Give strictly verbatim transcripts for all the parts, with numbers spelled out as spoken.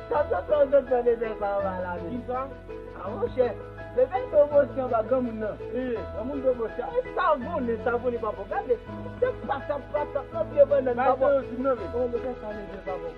Sa, sa, sa, sa, sa, sa, sa, sa, la, men. Kisa? A, monchè, bebe, to bosyan ba granmoun nan. Granmoun to bosyan. E sa vole, sa vole, papa. Gade, se patap, patap, nan pye bannann, papa. Bay sa yo di m nan, men. Oh, bebe, sa leve, papa.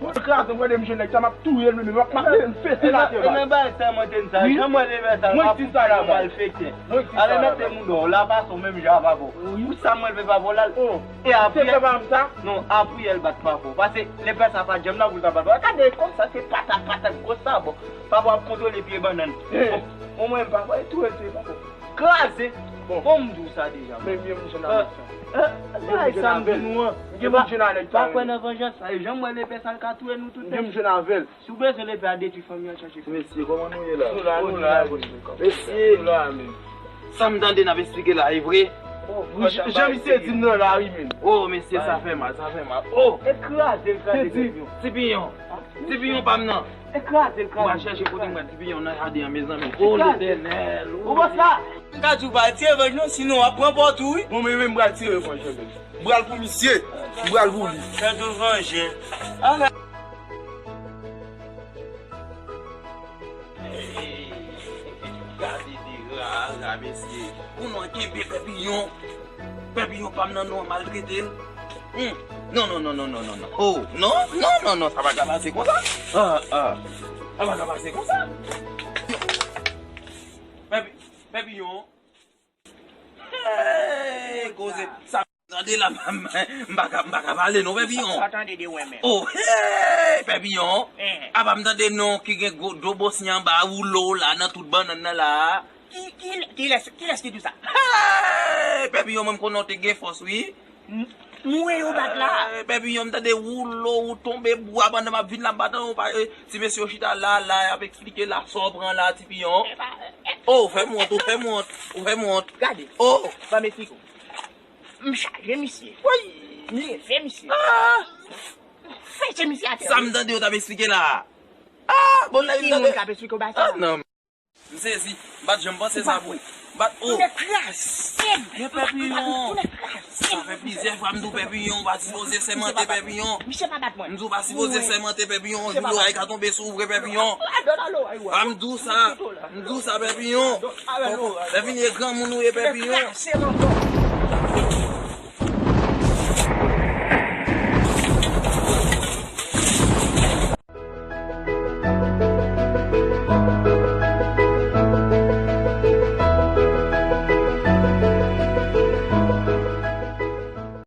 Mwen kraze, mwen de m jwenn nèg sa, m ap touye l, men m ap, m ap fese l atè, ba. E nan bagay sa, mwen te di sa. Wi. Jan mwen leve sa, mwen di sa la, malfektè. Mwen di sa la, ba. Ale mete moun dò, la pase w menm jan a papa. Wi. Pou sa mwen leve papa, la. Oh. E apre, se papa m sa? Non, apre l bat papa. Paske lepè sa pa janm la pou l ta bat papa. Gade konsa, se patat, patat, gwo sabò. Papa ap kontwole pye bannann. Eh. Bon, bon, mwen, papa, e tou, e tou, papa. Kraze. Bon. Bon, m di w sa deja. Men, men, m jwenn avè l. Eh, eh, bagay sa m di nou an. M jwenn avè l. Pa kwè nan vanjans la. E jan mwen lepè sa, l ka touye nou tout. M jwenn avè l. Si w bezwen lepè a detwi fanmi an, chache fanmi. Mesye, kòman nou ye la? Nou la, nou la. Mesye, nou la, men. Sa m tande n ap esplike la, e vre? Oh, jan misye di m nan la, wi, men. Oh, mesye, sa fè mal, sa fè mal. Oh! E kraze, kraze, Ti Piyon. Ti Piyon pa m nan. E kraze, kraze. M pral chèche kote m pral Ti Piyon nan jaden an, mezanmi. Oh, Letènèl. Ou wè sa? M ka di w pa al ti revanj non, sinon w ap pran pòt ou, wi. Bon, men, men, m pral ti revanj, men. M pral pou misye. M pral pou li. Fè tou vanje. Ala. Hey, gade de rara, mesye. Pou nou kenbe Pè Piyon. Pè Piyon pa m nan nou an maltrete l. Hmm. Non, non, non, non, non, non, non. Oh, non, non, non, non, sa pa ka pase konsa. Ah, ah. Sa pa ka pase konsa. Pè Pi-, Pè Piyon. Hey, koze sa m tande la, m, m, m pa ka, m pa ka pale non, Pè Piyon. Sa w tande de wè menm? Oh, hey, Pè Piyon. Eh. Apa m tande non ki gen gwo do bosyan anba woulo la nan tout bannann nan la. Ki, ki, kilès, kilès ki di w sa? Hey, Pè Piyon, mwen m konnen w te gen fòs, wi. M, m wè yo bat la. Eh, Pè Piyon, m tande woulo, ou tonbe bwa pandan m ap vin la, m pa tande w pa, eh, ti mesye yo chita la, la, y ap eksplike la, sa w pran la, Ti Piyon. Eh, pa, eh, eh. Oh, ou fè m wont, ou fè m wont, ou fè m wont. Gade. Oh. Ban m eksplike w. M chaje misye. Woy! M leve misye. Ah! M fèche misye atè. Sa m tande yo t ap eksplike la. Ah! Bon, nèg yo t ap eksplike w bagay sa. Ah, non. M sezi. M pa t janm panse sa pou. M pa t, oh. Tounen kraze. Men Pè Piyon. Tounen kraze. Sa fè plizyè fwa m di w Pè Piyon, ou pa sipoze sèmante Pè Piyon. Misye pa bat mwen. M di w pa sipoze sèmante Pè Piyon, jou loray ka tonbe sou ou vre Pè Piyon. Ah, m di w sa. M di w sa Pè Piyon. Lè vini e granmoun ou ye Pè Piyon.